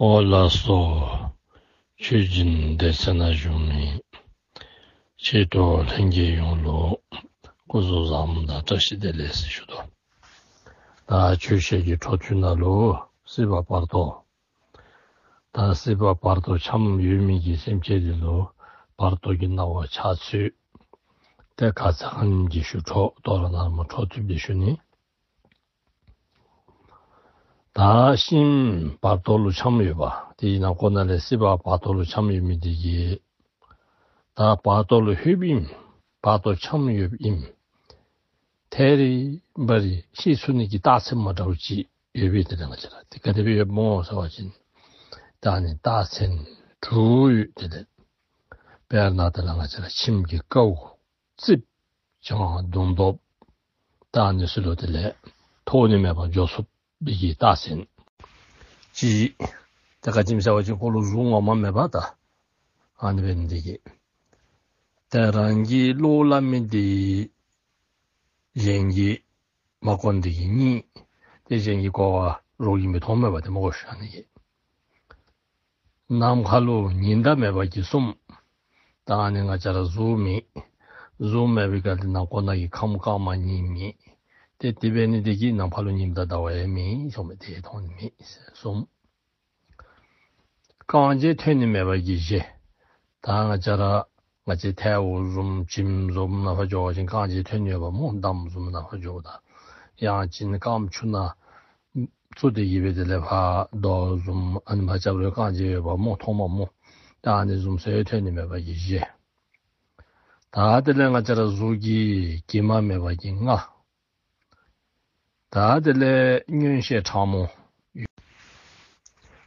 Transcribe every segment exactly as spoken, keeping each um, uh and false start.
ཨོ་ལགས་སོ། ཆོས་སྦྱིན་སྡེ་ཚན་ནང་བཞུགས་མི་ཆེ་མཐོ་ལྷན་རྒྱས་ཡོངས་ལུ་སྐུ་གཟུགས་བཟང་པོ་དང་བཀྲ་ཤིས་བདེ་ལེགས་ཟེར་ཞུ་དོ། ད་ཆོས་བཤད་ཀྱི་འཕྲོ་མཐུད་ནང་ལུ་སྲིད་པ་བར་དོ། ད་སྲིད་པ་བར་དོ་འཁྱམས་ཡོད་མི་གི་སེམས་ཅན་འདི་ལུ་བར་དོ་གི་སྣང་བ་འཆར་ཚུལ་དེ་ཁ་ཙ་ཁ་ཉིནམ་གྱི་ཞུ་འཕྲོ་དོ་རུང་ནཱ་མར་འཕྲོ་མཐུད་དེ་ཞུ་ནི། ད་ཤིང་བར་དོ་ལུ་འཁྱམས་ཡོདཔ། དེ་ནང་ཁོ་ན་ལས་སྲིད་པ་བར་དོ་ལུ་འཁྱམས་ཡོད་མི་འདི་གིས་ད་བར་དོ་ལུ་ལྷོདཔ་ཨིན། བར་དོ་འཁྱམས་ཡོདཔ་ཨིན། ཐད་རི་བ་རི་ཤི་ཚུགས་ནི་གི་རྟགས་མཚན་མ་འདྲཝ་ཅིག་ཡོད་པས། དེ་ལས་ང་བཅས་ར་དེ་ག་དེ་སྦེ་ཡོདཔ་སྨོ་ཟེར་བ་ཅིན་ད་ཨ་ནི་རྟགས་མཚན་དྲུག་ཡོད། དེ་ལས་དཔེར་ན་དེ་ལས་ང་བཅས་ར་ཁྱིམ་གྱི་ཀཝ་རྩིགཔ་བྱང་བ་རྡུང་སྟོབ་ད་ཨ་ནི་ཚུ་ལུ་དེ་ལས་ཐོགས་ནི་མེདཔ་འགྱོ་ཚུགས་པའི་གི་རྟགས་མཚན་ཅིག། དེ་ག་ཅི་སྨོ་ཟེར་བ་ཅིན་ཁོ་ལུ་གཟུགས་ངོ་མ་མེདཔ་ད་ཨ་ནི་འབད་ནི་འདི་གིས་ད་རང་གི་བློ་སླབ་མི་འདི་གཞན་གྱིས་མ་གོ་ནི་འདི་གིས་གཉིས། ཏེ་གཞན་གྱིས་གོ་བ་རོགས་ཀྱིས་མི་མཐོང་མེདཔ་དེ་སྨོ་གོ་ཤ་ནི་གི། ནམ་མཁའ་ལུ་ཉི་ཟླ་མེདཔ་གིས་གསུམ། ད་ཨ་ནི་ང་བཅས་ར་གཟུགས་མེད། གཟུགས་མེད་པའི་སྐབས་དེ་ནང་ཁོ་ན་གི་ཁམས་དཀར་དམར་གཉིས་མེད། ཏེ་དེ་འབད་ནི་འདི་གིས་ནམ་མཁའ་ལུ་ཉིམ་དང་ཟླ་བ་ཡང་མེད་ཟེར་མི་དེ་མཐོང་ནི་མེད་ཟེར་གསུམ། རྐང་རྗེས་ཐོན་ནི་མེདཔ་གིས་བཞི། ད་ང་བཅས་ར་ང་བཅས་ཐལཝ་བཟུམ་བྱེམ་བཟུམ་ནང་ཕར་འགྱོ་བ་ཅིན་རྐང་རྗེས་ཐོན་ནི་ཡོདཔ་སྨོ། འདམ་བཟུམ་ནང་ཕར་འགྱོཝ་ད་ཡང་ཅིན་རྐངམ་ཆུ་ནང་བཙུགས་ཏེ་གི་སྦེ་དེ་ལས་ཕར་རྡོ་བཟུམ་ཨ་ནི་ཕར་རྐྱབ་རུང་རྐང་རྗེས་ཡོདཔ་སྨོ། མཐོངམ་སྨོ། ད་ཨ་ནི་བཟུམ་ཚུ་ཐོན་ནི་མེདཔ་གིས་བཞི། ད་དེ་ལས་ང་བཅས་ར་གཟུགས་ཀྱི་གྱིབ་མ་མེདཔ་གིས་ལྔ། ད་དེ་ལས་མངོན་ཤེས་ཕྲ་མོ།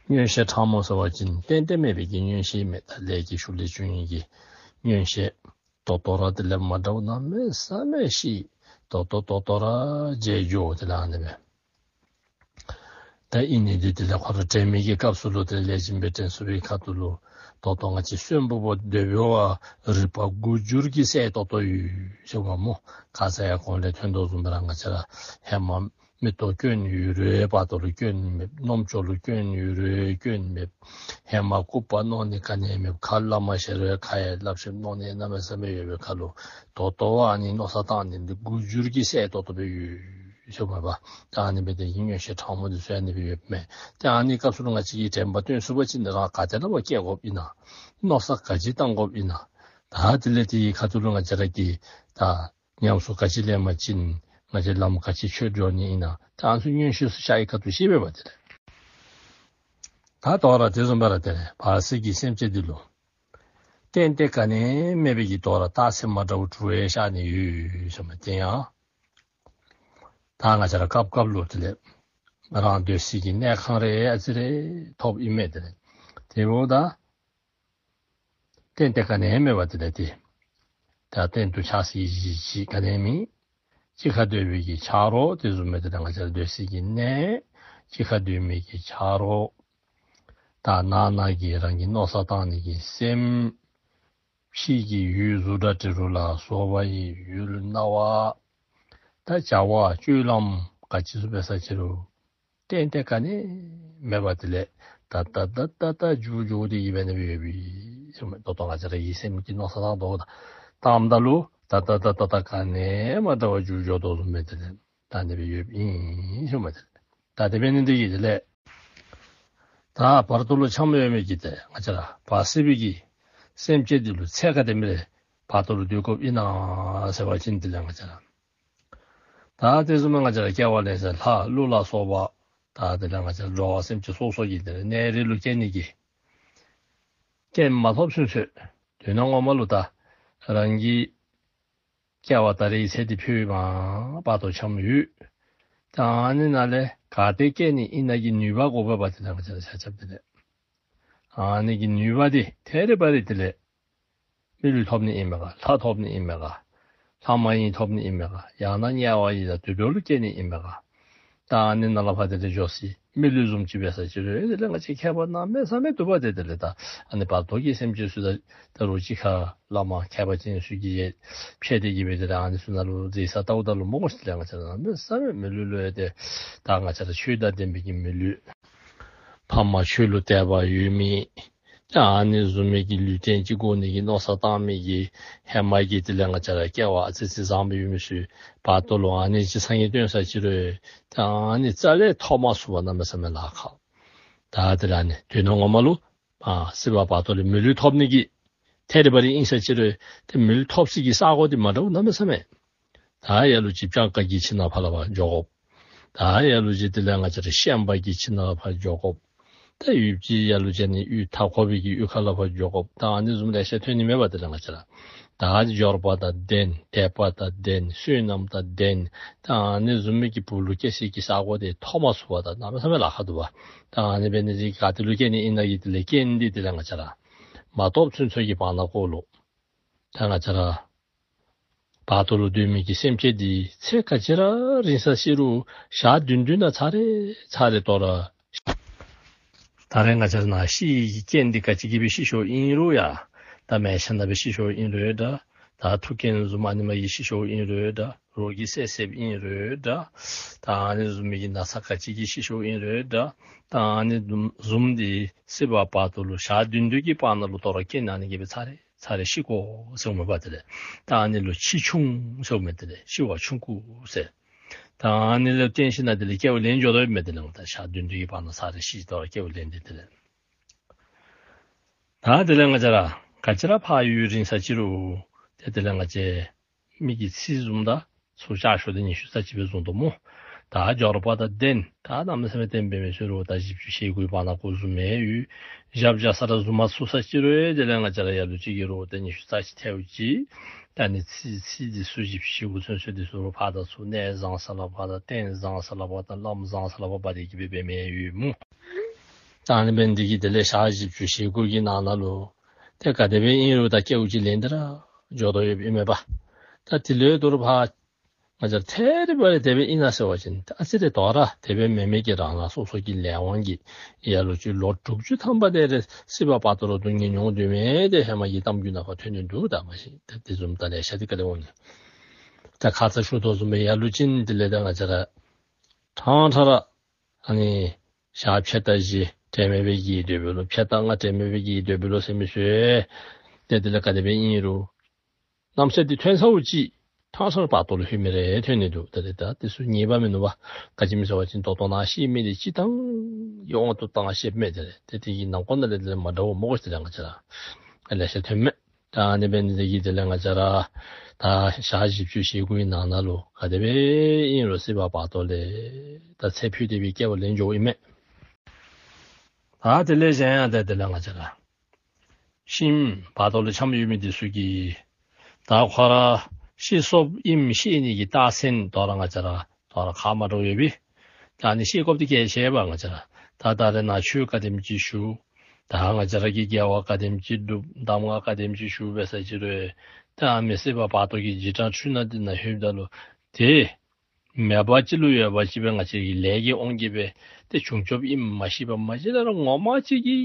མངོན་ཤེས་ཕྲ་མོ་ཟེར་བ་ཅིན་གཏན་གཏན་མེད་པའི་གི་མངོན་ཤེས་མེད། ད་ལས་ཀྱི་ཤུགས་ལས་བྱུང་ནི་གི་མངོན་ཤེས་ད་ལྟོ་ར་དེ་ལས་མ་འདྲཝ་གནམ་མེད་ས་མེད་ཤེས། ད་ལྟོ་ད་ལྟོ་ར་བརྗེད་འགྱོ། དེ་ལས་ཨ་ནི་སྦེ་ད་ཨིན་ནི་འདི་དེ་ལས་ཁོ་ར་དྲན་མེད་ཀྱི་སྐབས་སུ་ལུ་དེ་ལས་ལེགས་ཤོམ་སྦེ་དྲན་ཚུགས་པའི་ཁ་ཐུག་ལུ་ད་ལྟོ་ང་བཅས་གསོན་པོ་པོ་སྡོད་པའི་བར་རིག་པ་དགུ་འགྱུར་གྱིས་གསལ་ཏོག་ཏོ་ཡོད་ཟེར་བ་སྨོ། ཁ་ཙ་ཡང་གོང་ལས་ཐོན་དོ་བཟུམ་སྦེ་ར་ང་བཅས་ར་ཧེ་མ་མིག་ཏོ་སྐྱོན་ཡོད་རུང་བར་དོ་ལུ་སྐྱོན་མེད། རྣམ་ཅོ་ལུ་སྐྱོན་ཡོད་རུང་སྐྱོན་མེད། ཧེ་མ་ལྐུགས་པ་མནོ་ནི་ག་ནི་ཡང་མེད། ཁ་སླབ་མ་ཤེས་རུང་ཁ་ཡང་སླབ་ཤེས། མནོ་ནི་གནམ་མེད་ས་མེད་ཡོད་པའི་ཁར་ལུ་ད་ལྟོ་ཨ་ནི་མནོ་བསམ་བཏང་ནི་འདི་དགུ་འགྱུར་གྱིས་གསལ་ཏོག་ཏོ་སྦེ་ཡོད་ཟེར་མས་པ། ད་ཨ་ནི་སྦེ་དེ་གི་མངོན་ཤེས་ཕྲ་མོ་འདི་ཚུ་ཨ་ནི་སྦེ་ཡོདཔ་མས། ཏེ་ཨ་ནི་སྐབས་སུ་ལུ་ང་བཅས་ཀྱིས་དྲན་པ་བཏོན་ཚུགས་པ་ཅིན་རང་ག་ཏེ་ལུ་བསྐྱལ་དགོཔ་ཨིན་ན། མནོ་བསམ་ག་ཅི་བཏང་དགོཔ་ཨིན་ན། ད་དེ་ལས་དེ་གི་ཁ་ཐུག་ལུ་ང་བཅས་ར་གིས་ད་ཉམས་སུ་ག་ཅི་ལེན་པ་ཅིན་ང་བཅས་ལམ་ག་ཅི་ཆོད་འགྱོ་ནི་ཨིན་ན། ད་ཨ་ནི་ཚུ་མངོན་ཤེས་སུ་ཤར་བའི་ཁ་ཐུག་ཤེས་པས་པ། དེ་ལས་ད་དོ་རུང་དེ་བཟུམ་སྦེ་ར་དེ་ལས་བར་སྲིད་ཀྱི་སེམས་ཅན་འདི་ལུ་རྟེན་འབྲེལ་ག་ནི་ཡང་མེད་པའི་གི་དོ་རུང་རྟགས་མཚན་མ་འདྲཝ་དྲུག་ཡང་ཤར་ནི་ཡོད་ཟེར་མས། དེ་ཡང་ད་ང་བཅས་ར་སྐབས་སྐབས་ལུ་དེ་ལས་རང་སྡོད་སའི་གི་གནས་ཁང་རེ་ཨ་ཙི་རེ་ཐོབ་ཨིན་མས། དེ་ལས་དེ་འབདཝ་ད་རྟེན་འབྲེལ་ག་ནི་ཡང་མེད་པ་དེ་ལས་དེ་ད་རྟེན་དུ་ཆགས་སའི་གཞི་གཞི་ག་ནི་ཡང་མེད། གཅིག་ཁར་སྡོད་པའི་གི་ཆ་རོགས་དེ་བཟུམ་མའི་དེ་ལས་ང་བཅས་ར་སྡོད་སའི་གི་གནས་གཅིག་ཁར་སྡོད་མི་གི་ཆ་རོགས། ད་ནང་ན་གི་རང་གི་མནོ་བསམ་བཏང་ནི་གི་སེམས། ཕྱི་གི་ཡུལ་གཟུགས་སྒྲ་དྲི་རོ་ལ་སོགས་པ་ཡི་ཡུལ་སྣང་བ། ད་བྱ་བ་སྤྱོད་ལམ་ག་ཅི་ཚུ་འབད་ས་ཅི་རུང་རྟེན་འབྲེལ་ག་ནི་མེད་པ་དེ་ལས་ད་ད་ད་ད་ད་འགྱུར་འགྱུར་ཏེ་གི་འབད་ནི་སྦེ་ཡོད་པའི་ཟེར་མས། ད་ལྟོ་ང་བཅས་ར་གི་སེམས་ཀྱི་མནོ་བསམ་བཏང་དོ་བཏངམ་ད་ལུ་ད་ད་ད་ད་ད་ག་ནི་ཡང་མ་འདྲཝ་འགྱུར་འགྱུར་དོ་བཟུམ་སྦེ་དེ་ལས་ད་ཨ་ནི་སྦེ་ཡོདཔ་ཨིན་ཟེར་མས། དེ་ལས་ད་དེ་འབད་ནི་འདི་གིས་དེ་ལས་ད་བར་དོ་ལུ་འཁྱམས་ཡོད་མི་གི་དེ་ང་བཅས་ར་བར་སྲིད་པའི་གི་སེམས་ཅན་འདི་ལུ་ཚེ་ག་དེམ་ཅིག་བར་དོ་ལུ་སྡོད་དགོཔ་ཨིན་ན་ཟེར་བ་ཅིན་དེ་ལས་ང་བཅས་ར་ད་དེ་བཟུམ་མའི་ང་བཅས་ར་སྐྱེ་བ་ལེན་ས་ལྷ་ཀླུ་ལ་སོགས་པ་ད་དེ་ལས་ང་བཅས་ར་འགྲོ་བ་སེམས་ཅན་སོ་སོ་གི་དེ་ལས་གནས་རིས་ལུ་སྐྱེ་ནི་གི་རྐྱེན་མ་ཐོབ་ཚུན་ཚོད་དོན་ངོ་མ་ལུ་ད་རང་གི་སྐྱེ་བ་ད་རེས་ཚེ་འདི་ཕོ་མོ་བར་དོ་འཁྱམས་ཡོད། ད་ཨ་ནི་ནང་ལས་ག་ཏེ་སྐྱེ་ནི་ཨིན་ན་གི་ནུས་པ་དགོ་པས་པ། དེ་ལས་ང་བཅས་ར་ཆ་ཁྱབ་དེ་ལས་ཨ་ནི་གི་ནུས་པ་འདི་ཐད་རི་བ་རི་དེ་ལས་མི་ལུས་ཐོབ་ནི་ཨིན་མས་ག། ལྷ་ཐོབ་ནི་ཨིན་མས་ག། ལྷ་མ་ཡིན་ཐོབ་ནི་ཨིན་མས་ག། ཡང་ན་དམྱལ་བ་ཡི་དྭགས་དུད་འགྲོ་ལུ་སྐྱེ་ནི་ཨིན་མས་ག། ད་ཨ་ནི་ནང་ལས་ཕར་དེ་ལས་འགྱོ་སའི་མི་ལུས་བཟུམ་ཅིག་འབད་ས་ཅི་རུང་དེ་ལས་ང་བཅས་ཁྱད་པར་གནམ་མེད་ས་མེད་འདུག་པ། དེ་དེ་ལས་ད་ཨ་ནི་བར་དོ་གི་སེམས་ཅན་ཚུ་ད་ད་རུང་གཅིག་ཁར་བླ་མ་མཁས་པ་ཅན་ཚུ་གིས་ཡང་ཕྱད་དེ་གི་སྦེ་དེ་ལས་ཨ་ནི་ཚུ་ནང་ལུ་འཛུལ་ས་ལྟཝ་ད་ལུ་སྨོ་གོ་ཤིག། དེ་ལས་ང་བཅས་ར་གནམ་མེད་ས་མེད་མི་ལུས་ལུ་ཡང་དེ་ད་ང་བཅས་ར་ཆོས་དང་ལྡན་པའི་གི་མི་ལུས་ ཕ་མ་ཆོས་ལུ་དད་པ་ཡོད་མི་ད་ཨ་ནི་བཟུམ་མའི་གི་ལུས་རྟེན་ཅིག་དགོ་ནི་གི་མནོ་བསམ་བཏང་མི་གི་ཧེ་མ་གི་དེ་ལས་ང་བཅས་ར་སྐྱེ་བ་ཨ་ཙི་ཙི་བཟང་པོ་ཡོད་མི་ཚུ་བར་དོ་ལུ་ཨ་ནི་ཅིག་སངས་རྒྱས་བསྟེན་ས་ཅིག་རུང་ད་ཨ་ནི་རྩ་ལས་ཐོབ་མ་ཚུགས་པ་གནམ་མེད་ས་མེད་ལཱ་ཁག། ད་དེ་ལས་ཨ་ནི་དོན་ངོ་མ་ལུ་ཨ་སྲིད་པ་བར་དོ་ལས་མི་ལུས་ཐོབ་ནི་གི་ཐད་རི་བ་རི་ཨིན་ས་ཅིག་རུང་ཏེ་མི་ལུས་ཐོབ་སའི་གི་ས་གོ་འདི་མ་འདྲཝ་གནམ་མེད་ས་མེད། ད་ལ་ལུ་ཅིག་སྤྱང་ཀ་གི་ཁྱིམ་ནང་ཕར་ལུ་ཕར་འགྱོ་དགོཔ། ད་ལ་ལུ་ཅིག་དེ་ལས་ང་བཅས་ར་ཤན་པ་གི་ཁྱིམ་ནང་ཕར་འགྱོ་དགོཔ། ད་ཡུདཔ་ཅིག་ལ་ལུ་ཅིག་ཨ་ནི་གཡུས་མཐའ་འཁོབ་པའི་གི་གཡུས་ཁ་ལུ་ཕར་འགྱོ་དགོཔ། ད་ཨ་ནི་བཟུམ་ལེ་ཤ་ཐོན་ནི་མས་པ། དེ་ལས་ང་བཅས་ར་ད་འབྱོར་པ་དང་ལྡན་དད་པ་དང་ལྡན་བསོད་ནམས་དང་ལྡན་ད་ཨ་ནི་བཟུམ་མའི་གི་བུ་ལུ་སྐྱེ་སའི་གི་ས་གོ་འདི་ཐོབ་མ་ཚུགས་པ་ད་གནམ་མེད་ས་མེད་ལཱ་ཁག་འདུག་པ། ད་ཨ་ནི་འབད་ནི་འདི་གིས་ག་ཏེ་ལུ་སྐྱེ་ནི་ཨིན་ན་གི་དེ་ལས་རྐྱེན་འདི་དེ་ལས་ང་བཅས་ར་མ་ཐོབ་ཚུན་ཚོད་ཀྱི་བར་ན་ཀོ་ལུ་ད་ང་བཅས་ར་བར་དོ་ལུ་སྡོད་མི་གི་སེམས་ཅན་འདི་ཚེ་ག་ཅི་ར་རིང་ས་ཅིག་རུང་ཞག་བདུན་བདུན་ནང་ཚར་རེ་ཚར་རེ་དོ་རུང་ད་རེས་ང་བཅས་ར་ནཱ་ཤི་ཡི་གི་རྐྱེན་འདི་ག་ཅི་གིས་སྦེ་ཤི་སོཔ་ཨིན་རུང་ཡ། ད་མལ་ཆ་ནང་སྦེ་ཤི་སོཔ་ཨིན་རུང་འདྲ། ད་ཐུག་རྐྱེན་བཟུམ་ཨ་ནི་མ་གིས་ཤི་སོཔ་ཨིན་རུང་འདྲ། རོགས་ཀྱིས་བསད་བསདཔ་ཨིན་རུང་འདྲ། ད་ཨ་ནི་བཟུམ་མའི་གི་ན་ཚ་ག་ཅི་གིས་ཤི་སོཔ་ཨིན་རུང་འདྲ། ད་ཨ་ནི་བཟུམ་འདི་སྲིད་པ་བར་དོ་ལུ་ཞག་བདུན་བདུན་གྱི་བར་ན་ལུ་དོ་རུང་རྐྱེན་ཨ་ནི་གིས་སྦེ་ཚར་རེ་ཚར་རེ་ཤི་དགོ་ཟེརཝ་མས་པ། དེ་ལས་ད་ཨ་ནི་ལུ་འཆི་ཆུང་ཟེརཝ་མས། དེ་ལས་ཤི་བ་ཆུང་ཀུ་ཟེར། ད་ཨ་ནི་ལུ་བརྟེན་ཞིནམ་དེ་ལས་སྐྱེ་བ་ལེན་འགྱོ་དོ་ཡོདཔ་མས། དེ་ལས་ད་ཞག་བདུན་བདུན་གྱི་བར་ན་ཚར་རེ་ཤི་དོ་རུང་སྐྱེ་བ་ལེན་ཏེ་དེ་ལས། ད་དེ་ལས་ང་བཅས་ར་ག་ཅི་ར་ཕར་ཡུན་རིང་ས་ཅིག་རུང་ཏེ་དེ་ལས་ང་བཅས་མི་གི་ཚེ་བཟུམ་ད་ཚུར་ལྕགས་ཤོག་དེ་ཉི་ཤུ་རྩ་གཅིག་སྦེ་བཟུང་དོ་སྨོ། ད་འབྱོར་པ་དང་ལྡན་ད་གནམ་མེད་ས་མེད་ལྡན་པའི་མི་ཚུ་རུང་ད་བཞི་བཅུ་ཞེ་དགུའི་བར་ན་ཀོ་བཟུང་མི་ཡོད། ཞབས་བཅགས་ས་ར་བཟུང་མ་ཚུགས་ས་ཅིག་རུང་དེ་ལས་ང་བཅས་ར་ལ་ལུ་ཅིག་གིས་རུང་ད་ཉི་ཤུ་རྩ་གཅིག་ཐལཝ་ཅིག་ད་ཨ་ནི་ཚེ་ཚེ་འདི་ཚུ་བཞི་བཅུ་ཞེ་དགུ་ཚུན་ཚོད་འདི་ཚུ་རུང་ཕར་དང་ཚུར་གནས་བཟང་ས་ལུ་ཕར་དང་རྟེན་བཟང་ས་ལུ་ཕར་དང་བླམ་བཟང་ས་ལུ་ཕར་འབག་སྟེ་གི་སྦེ་འབད་མི་ཡོད་སྨོ། ད་ཨ་ནི་འབད་ནི་འདི་གིས་དེ་ལས་ཞག་བཞི་བཅུ་ཞེ་དགུ་གི་ནང་ན་ལུ་ཏེ་ག་དེ་སྦེ་ཨིན་རུང་ད་སྐྱེ་བ་ཅིག་ལེན་ཏེ་ར་འགྱོ་དོ་ཡོདཔ་ཨིན་མས་པ། ད་དེ་ལས་དོ་རུང་ཕར་ང་བཅས་ར་ཐད་རི་བ་རི་དེ་སྦེ་ཨིན་ན་ཟེར་བ་ཅིན་ད་ཨ་ཙི་རེ་དོ་ར་དེ་སྦེ་མེན་མི་གི་རང་རང་སོ་སོ་གི་ལས་དབང་གིས་ལ་ལུ་ཅིག་ལོ་དྲུག་ཅུ་ཐམ་པ་དེ་རེ་སྲིད་པ་བར་དོ་ལུ་སྡུག་བསྔལ་མྱོང་སྡོད་མི་དེ་ཧེ་མ་གི་གཏམ་རྒྱུད་ནང་ཕར་ཐོན་ནི་འདུག། ད་མ་གཞི་ད་དེ་བཟུམ་ད་ལེ་ཤ་འདི་ག་ལས་འོང་ནི། ད་ཁ་ཙ་ཞུ་དོ་བཟུམ་སྦེ་ལ་ལུ་ཅིག་དེ་ལས་ད་ང་བཅས་ར་ཕྲང་ཕྲང་ར་ཨ་ནི་ཞག་ཕྱེད་དང་བཞི་དྲན་མེད་པའི་གི་སྡོད་པས་ལོ། ཕྱེད་དང་ལྔ་དྲན་མེད་པའི་གི་སྡོད་པས་ལོ་ཟེར་མི་ཚུ་ཏེ་དེ་ལས་ག་དེ་སྦེ་ཨིན་རུང་རྣམ་ཤེས་འདི་ཐོན་ཚརཝ་ཅིག་ཕྲང་ཕྲང་ར་བར་དོ་ལུ་ལྷོད་མི་རེ་ཐོན་ནི་འདུག། ད་རེས་ད་དེ་ཚུ་ངེས་པ་མིན་ནུག་པ། ག་ཅི་སྨོ་ཟེར་བ་ཅིན་ད་ལྟོ་ནཱ་ཤི་མི་འདི་སྤྱིར་བཏང་གི་དབང་དུ་བཏང་ཤེས་མི་དེ་རེ་ཏེ་དེ་གི་ནང་ཁོངས་ནང་ལས་དེ་ལས་མ་འདྲཝ་སྨོ་གོ། དེ་ལས་ང་བཅས་ར་ལེ་ཤ་ཐོན་མས། ད་ཨ་ནི་འབད་ནི་འདི་གིས་དེ་ལས་ང་བཅས་ར་ད་ཞག་བཞི་བཅུ་ཞེ་དགུའི་ནང་ན་ལུ་ག་དེ་སྦེ་ཨིན་རུང་སྲིད་པ་བར་དོ་ལས་ད་ཚེ་འཕོས་ཏེ་སྦེ་སྐྱེ་བ་ལེན་འགྱོཝ་ཨིན་མས། ད་དེ་ལས་གཞན་ཡང་ད་དེ་ལས་ང་བཅས་ར་ཤི་བར་དོ་ལུ་འཁྱམས་ཡོད་མི་འདི་ཚུ་གིས་ད་ཁོ་ར་ཤི་སོཔ་ཨིནམ་ཤེས་ནི་གི་རྟགས་མཚན་དོ་ར་ང་བཅས་ར་དོ་ར་ཁ་མ་འདྲཝ་ཡོད་པས། ད་ཨ་ནི་ཤེས་དགོཔ་འདི་གལ་ཆེ་བས། ང་བཅས་ར་ད་ད་རེས་ནཱ་ཆོས་ག་དེམ་ཅིག་ཞུ། ད་ང་བཅས་ར་གིས་དགེ་བ་ག་དེམ་ཅིག་སྒྲུབ། གདམས་ངག་ག་དེམ་ཅིག་ཞུ་འབད་ས་ཅིག་རུང་ད་མི་སྲིད་པ་བར་དོ་གི་འཇིགས་སྐྲག་འཁྲུལ་སྣང་འདི་ནང་ལྷོདཔ་ད་ལུ་ཏེ་མེད་པ་ཅིག་ལུ་ཡོད་པ་ཅིག་སྦེ་ང་བཅས་ཀྱི་ལས་ཀྱི་དབང་གིས་སྦེ་ཏེ་བྱུང་བྱུངམ་ཨིནམ་མ་ཤེས་པར་མ་གཞི་ལས་ར་ངོ་མ་ཅིག་གིས་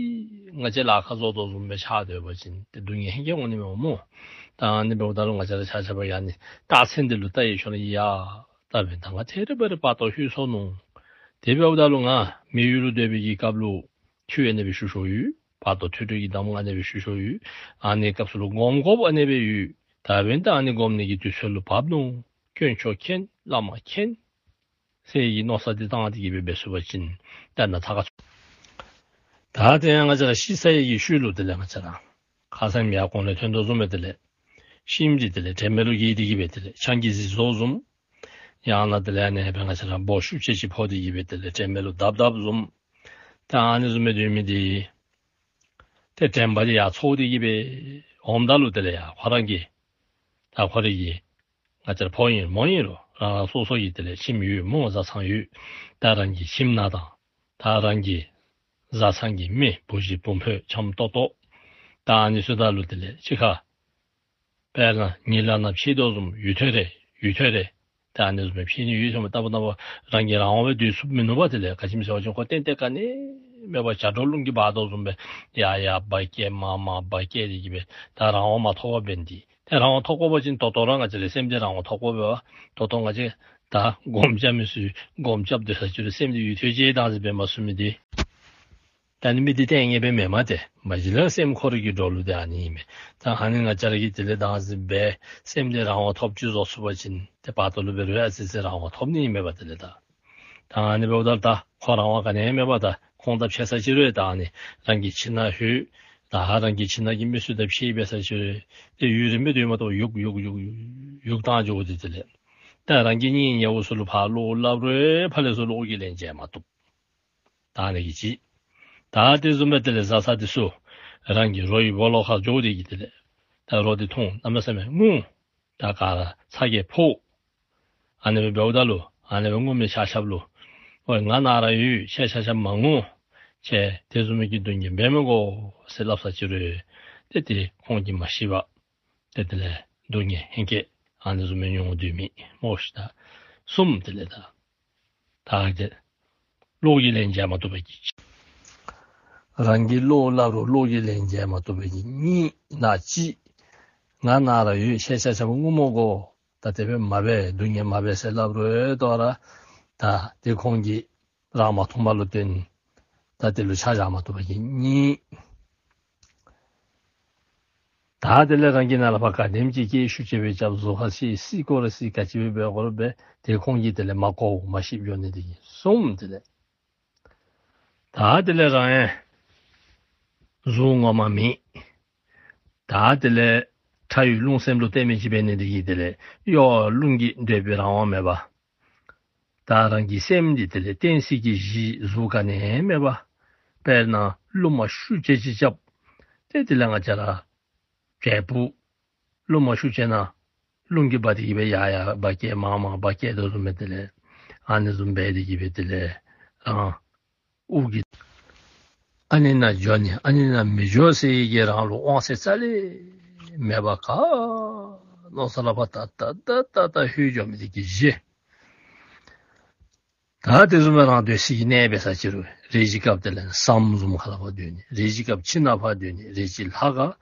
ང་བཅས་ལཱ་ཁག་བཟོ་དོ་བཟུམ་སྦེ་ཆགས་སྡོད་པ་ཅིན་ཏེ་སྡུག་བསྔལ་ཧེང་སྐལ་འོང་ནི་མས་སྨོ། ད་ཨ་ནི་འབདཝ་ད་ལུ་ང་བཅས་ར་ཆ་ཁྱབ་ཡང་ཨ་ནི་རྟགས་མཚན་འདི་ལུ་བལྟ་ཡི་ཆོག་ལགས། ཡ་ད་འབདན་ད་ང་ཐད་རི་བ་རི་བར་དོ་ལྷོད་སོ་ནུག། དེ་འབདཝ་ད་ལུ་ང་མི་ཡུལ་ལུ་སྡོད་པའི་གི་སྐབས་ལུ་ཆོས་ཨ་ནེ་སྦེ་ཞུ་ཞུཝ་ཡོད། བར་དོ་ཐོས་གྲོལ་གྱི་གདམས་ངག་ཨ་ནེ་སྦེ་ཞུ་ཞུཝ་ཡོད། ཨ་ནི་སྐབས་སུ་ལུ་སྒོམ་དགོཔ་ཨ་ནེ་སྦེ་ཡོད། ད་འབདན་ད་ཨ་ནི་སྒོམ་ནི་གི་དུས་ཚོད་ལུ་བབས་ནུག། དཀོན་མཆོག་མཁྱེན། བླ་མ་མཁྱེན་ཟེར་གྱི་མནོ་བསམ་འདི་བཏང་སྟེ་གི་སྦེ་འབད་ཚུགས་པ་ཅིན་ད་ན་ཚ་ཁ་ཚུ། ད་དེ་ཡང་ང་བཅས་ར་ཤི་ཚར་ཡི་གི་ཤུལ་ལུ་དེ་ལས་ང་བཅས་ར་ཁ་ཙ་ཡང་གོང་ལས་ཐོན་དོ་བཟུམ་སྦེ་དེ་ལས་ཤི་མི་འདི་དེ་ལས་དྲན་མེད་ལུ་འགྱེལ་ཏེ་གི་སྦེ་དེ་ལས་ཆང་གིས་བཟི་དོ་བཟུམ། ཡང་ན་དེ་ལས་ཨ་ནི་སྦེ་ང་བཅས་ར་འབོ་ཤུགས་ཆེ་ཅིག་ཕོག་སྟེ་གི་སྦེ་དེ་ལས་དྲན་མེད་ལུ་བརྡབ་བརྡབ་བཟུམ། ད་ཨ་ནི་བཟུམ་སྦེ་སྡོད་མི་འདི་ཏེ་དྲན་པ་འདི་ཡར་ཚོར་ཏེ་གི་སྦེ་འོངམ་ད་ལུ་དེ་ལས་ཡ་ཁོ་རང་གི་ད་ཁོ་རའི་གི་ང་བཅས་ར་ཕོ་ཨིན་རུང་མོ་ཨིན་རུང་རང་རང་སོ་སོ་གི་དེ་ལས་ཁྱིམ་ཡོད་སྨོ། བཟའ་ཚང་ཡོད། ད་རང་གི་ཁྱིམ་ནང་དང་ད་རང་གི་བཟའ་ཚང་གི་མི་བུ་གཞི་བུམོ་འཁྱམ་ཏོག་ཏོ་ད་ཨ་ནི་ཚུ་ད་ལུ་དེ་ལས་གཅིག་ཁར་དཔེར་ན་ཉིན་ལ་ནཱ་ཕྱད་དོ་བཟུམ་ཡུན་ཐུང་རེ་ཡུན་ཐུང་རེ་ད་ཨ་ནི་བཟུམ་སྦེ་ཕྱད་ནི་ཡུན་ཐུང་བ་ལྟ་བུ་ལྟ་བུ་རང་གིས་རང་དབང་སྦེ་སྡོད་ཚུགསཔ་མིན་ནུག་པ། དེ་ལས་ག་ཅི་སྨོ་ཟེར་བ་ཅིན་ཁོ་ཏན་ཏན་ག་ནི་མེད་པར་བྱ་སྒྲོ་རླུང་གིས་འབག་དོ་བཟུམ་སྦེ་ཡར་ཡར་འབག་སྐྱེལ་མར་མར་འབག་སྐྱེལ་ཏེ་གི་སྦེ་ད་རང་དབང་མ་ཐོབ་པར་འབད་ནི་འདི། ཏེ་རང་དབང་ཐོབ་དགོ་པ་ཅིན་ད་ལྟོ་ར་ང་བཅས་རའི་སེམས་འདི་རང་དབང་ཐོབ་དགོ་པས། ད་ལྟོ་ང་བཅས་ད་སྒོམ་རྐྱབ་མི་ཚུ་སྒོམ་རྐྱབ་སྡོད་ས་ཅིག་རུང་སེམས་འདི་ཡུད་ཐེངས་ཅིག་བཏང་ཟེར་འབད་མ་ཚུགས་མི་འདི། ད་ཨ་ནི་མི་འདི་ལྟས་ངན་སྦེ་མེན་མས་ཏེ། མ་གཞི་ལས་སེམས་ཁོ་རའི་གི་འགྲོ་ལུགས་འདི་ཨ་ནི་ཨིན་མས། ད་ཨ་ནི་ང་བཅས་ར་གིས་དེ་ལས་བདག་འཛིན་འབད་སེམས་འདི་རང་དབང་ཐོབ་ཅིག་བཟོ་ཚུགས་པ་ཅིན་ཏེ་བར་དོ་ལུ་འབད་རུང་ཨ་ཙི་ཙི་རང་དབང་ཐོབ་ནི་ཨིན་མས་པ། དེ་ལས་ད་ད་ཨ་ནི་འབདཝ་ད་ད་ཁོ་རང་དབང་ག་ནི་ཡང་མེད་པ། ད་ཁོང་དང་ཕྱད་ས་ཅིག་རུང་ད་ཨ་ནི་རང་གི་ཁྱིམ་ནང་ལྷོད། ད་རང་གི་ཁྱིམ་ནང་གི་མི་ཚུ་དང་ཕྱད་འབད་ས་ཅིག་རུང་ཏེ་ཡུན་རིངམོ་སྡོད་མ་བཏུབ། གཡུག་གཡུག་གཡུག་གཡུག་གཡུག་བཏང་འགྱོཝ་འདི་དེ་ལས་ད་རང་གི་གཉེན་ཉེ་བོ་ཚུ་ལུ་ཕར་བློ་སླབ་རུང་ཕར་ལས་ཚུར་བློ་གིས་ལན་འཇལ་མ་བཏུབ། ད་ཨ་ནི་གི་ཅིག། ད་དེ་བཟུམ་སྦེ་དེ་ལས་བཟའ་ཚང་འདི་ཚུ་རང་གི་རོ་ཡི་སྦོ་ལོགས་ཁར་འགྱོ་སྟེ་གི་དེ་ལས་ད་རོ་འདི་འཐུང་གནམ་མེད་ས་མེད་ངུ། ད་ག་ར་ཚ་གྱང་ཕོག། ཨ་ནི་སྦེ་འབདཝ་ད་ལུ་ཨ་ནི་སྦེ་ངུ་མི་ཆ་ཁྱབ་ལུ་ཨོ་ང་ནཱ་ར་ཡོད། ཁྱེད་ཆ་ཁྱབ་མ་ངུ། ཁྱེད་དེ་བཟུམ་མའི་གི་སྡུག་བསྔལ་འབད་མི་དགོ་ཟེར་སླབ་ས་ཅིག་རུང་ཏེ་དེ་ཁོང་གིས་མ་ཤེས་པར་ཏེ་དེ་ལས་སྡུག་བསྔལ་ཧེང་སྐལ་ཨ་ནི་བཟུམ་མའི་མྱོང་སྡོད་མི་སྨོ་ཤིག། ད་གསུམ། དེ་ལས་ད་ད་དེ་བློ་གིས་ལན་འཇལ་མ་བཏུབ་པའི་གི་ཅིག། རང་གིས་བློ་སླབ་རུང་བློ་གིས་ལན་འཇལ་མ་བཏུབ་པའི་གི་གཉིས། ན་གཅིག། ང་ནཱ་ར་ཡོད། ཁྱེད་ཆ་ཁྱབ་ངུ་མི་དགོ། ད་དེ་སྦེ་མ་འབད། སྡུག་བསྔལ་མ་འབད་ཟེར་སླབ་རུང་ད་ར་ད་དེ་ཁོང་གིས་རང་མ་མཐོང་བ་ལུ་བརྟེན་ད་དེ་ལུ་ཆ་བཞག་མ་བཏུབ་པའི་གི་གཉིས། ད་དེ་ལས་རང་གིས་ནཱ་ལས་ཕར་ག་དེམ་ཅིག་སྐད་ཤུགས་ཆེ་སྦེ་རྐྱབ། གཟུགས་ཁར་ཤི་སྲི་དགོ་རུང་སྲི། ག་ཅི་སྦེ་འབད་དགོ་རུང་འབད། དེ་ཁོང་གིས་དེ་ལས་མ་གོ་མ་ཤེས་འགྱོ་ནི་འདི་གིས་གསུམ། དེ་ལས་ད་དེ་ལས་རང་ཡང་གཟུགས་ངོ་མ་མེད། ད་དེ་ལས་ཁྲ་ཡོད་རླུང་སེམས་ལུ་བརྟེན་མི་ཅིག་འབད་ནི་འདི་གིས་དེ་ལས་གཡོ་བ་རླུང་གིས་འདོད་པའི་རང་དབང་མེད་པ། ད་རང་གི་སེམས་འདི་དེ་ལས་གཏན་ཚིགས་ཀྱི་གཞི་གཟུགས་ག་ནི་ཡང་མེད་པ། དཔེར་ན་རླུང་མ་ཤུགས་ཆེ་ཅིག་རྐྱབ་སྟེ་དེ་ལས་ང་བཅས་ར་བྱད་ཕུང་རླུང་མ་ཤུགས་ཆེ་ན་རླུང་གིས་འབག་སྟེ་གི་སྦེ་ཡར་ཡར་འབག་སྐད་མར་མར་འབག་སྐད་དོ་བཟུམ་སྦེ་དེ་ལས་ཨ་ནི་བཟུམ་སྦེ་དེ་གི་སྦེ་དེ་ལས་རང་དབུགས་ཀྱི་ཨ་ནི་ནང་འགྱོ་ནི་ཨ་ནི་ནང་མི་འགྱོ་ཟེར་གི་རང་ལུ་དབང་ཚད་རྩ་ལས་མེད་པ། ག་མནོ་ས་ལས་ཕར་ད་ད་ད་ད་ད་ལྷོད་འགྱོ་མི་འདི་གི་གཞི། ད་དེ་བཟུམ་སྦེ་རང་སྡོད་སའི་གནས་འབད་ས་ཅིག་རུང་རེ་ཅིག་སྐབས་དེ་ལས་ཟམ་བཟུམ་ཁ་ལས་ཕར་སྡོད་ནི། རེ་ཅིག་སྐབས་ཁྱིམ་ནང་ཕར་སྡོད་ནི། རེ་ཅིག་ལྷ་ཁང་།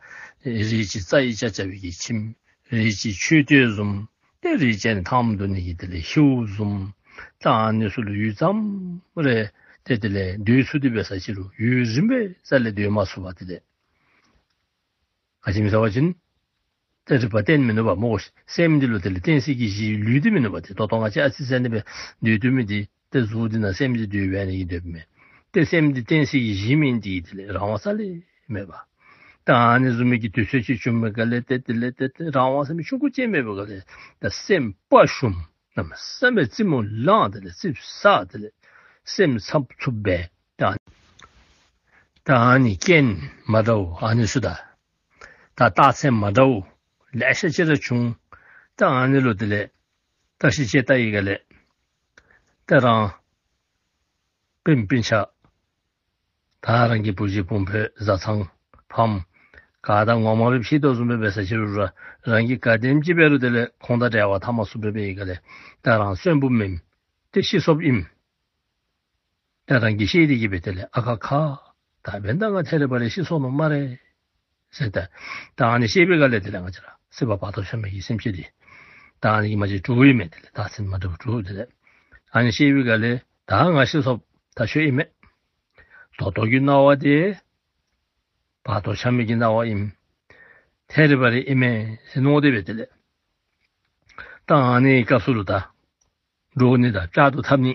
རེ་ཅིག་རྩྭ་ཡི་ཅ་ཅ་བའི་གི་ཁྱིམ། རེ་ཅིག་མཆོད་རྟེན་བཟུམ། ཏེ་རེ་ཅིག་ཐང་སྡོད་ནི་གི་དེ་ལས་ཧེའུ་བཟུམ། ད་ཨ་ནི་ཚུ་ལུ་ཡུད་ཙམ་རེ་ཏེ་དེ་ལས་སྡོད་ཚུགས་ཏེ་འབད་ས་ཅིག་རུང་ཡུན་རིངམོ་སྦེ་རྩ་ལས་སྡོད་མ་ཚུགས་པར་དེ་ལས་ག་ཅི་སྨོ་ཟེར་བ་ཅིན་ཏེ་རིག་པ་བརྟན་མིན་ནུག་པ་སྨོ། སེམས་འདི་ལུ་དེ་ལས་གཏན་ཚིགས་ཀྱི་གཞི་ལུས་འདི་མིན་ནུག་པ། ཏེ་ད་ལྟོ་ང་བཅས་ཨ་ཙི་ཙི་ཨ་ནི་སྦེ་སྡོད་སྡོད་མི་འདི་ཏེ་གཟུགས་འདི་ནང་སེམས་འདི་སྡོད་པའི་ཨ་ནི་གིས་སྡོདཔ་མས། ཏེ་སེམས་འདི་གཏན་ཚིགས་ཀྱི་གཞི་མེན་ཏེ་དེ་ལས་རང་དབང་རྩ་ལས་མེད་པ། ད་ཨ་ནི་བཟུམ་མའི་གི་དུས་ཚོད་ཅིག་བྱུང་པའི་སྒང་ལས་ཏེ་དེ་ལས་ཏེ་ཏེ་རང་དབང་ཟེར་མི་ཆུང་ཀུ་ཅིག་མེད་པའི་སྒང་ལས་ད་སེམས་དཔའ་ཞུམ་གནམ་མེད་ས་མེད་རྩེད་མོ་ལངས། དེ་ལས་རྩིགཔ་ཟ། དེ་ལས་སེམས་འཚབ་འཚུབ་འབད། ད་ད་ཨ་ནི་རྐྱེན་མ་འདྲཝ་ཨ་ནི་ཚུ་དང་ད་རྟགས་མཚན་མ་འདྲཝ་ལེ་ཤ་ཅིག་ར་བྱུང་། ད་ཨ་ནི་ལུ་དེ་ལས་བརྟག་ཞིབ་དཔྱད་བལྟ་བའི་སྒང་ལས་ད་རང་སྤུན་སྤུན་ཆ་ད་རང་གི་བུ་གཞི་བུམོ་བུ་བཟའ་ཚང་ཕམ་ག་དང་ངོ་མ་སྦེ་ཕྱད་དོ་བཟུམ་སྦེ་འབད་ས་ཅིག་རུང་ར་རང་གིས་ག་དེམ་ཅིག་འབད་རུང་དེ་ལས་ཁོང་དང་འབྲེལ་བ་འཐབ་མ་ཚུགས་པར་འབད་བའི་སྒང་ལས་ད་རང་གསོན་པོ་མེན། ཏེ་ཤི་སོཔ་ཨིན། ད་རང་གིས་ཤེས་ཏེ་གི་སྦེ་དེ་ལས་ཨ་ཁ་ཁ། ད་འབདན་ད་ང་ཐད་རི་བ་རི་ཤི་སོ་ནུག་སྨ་རེ་ཟེར། ད་ད་ཨ་ནི་ཤེས་པའི་སྒང་ལས་དེ་ལས་ང་བཅས་ར་སྲིད་པ་བར་དོ་འཁྱམས་མི་གི་སེམས་ཅན་འདི་ད་ཨ་ནི་གིས་མ་གཞི་དྲོཝ་ཨིན་མས། དེ་ལས་རྟགས་མཚན་མ་འདྲཝ་དྲོཝ། དེ་ལས་ཨ་ནི་ཤེས་པའི་སྒང་ལས་ད་ང་ཤི་སོཔ་ད་ཁྱོད་ཨིན་མས། ད་ལྟོ་གི་སྣང་བ་འདི་བར་དོ་འཁྱམས་མི་གི་སྣང་བ་ཨིན། ཐད་རི་བ་རི་ཨིན་མས་ཟེར་མནོ་སྟེ་སྦེ་དེ་ལས་ད་ཨ་ནི་སྐབས་སུ་ལུ་ད་འདྲོག་ནི་དང་བཅག་ཏུ་འཐབ་ནི་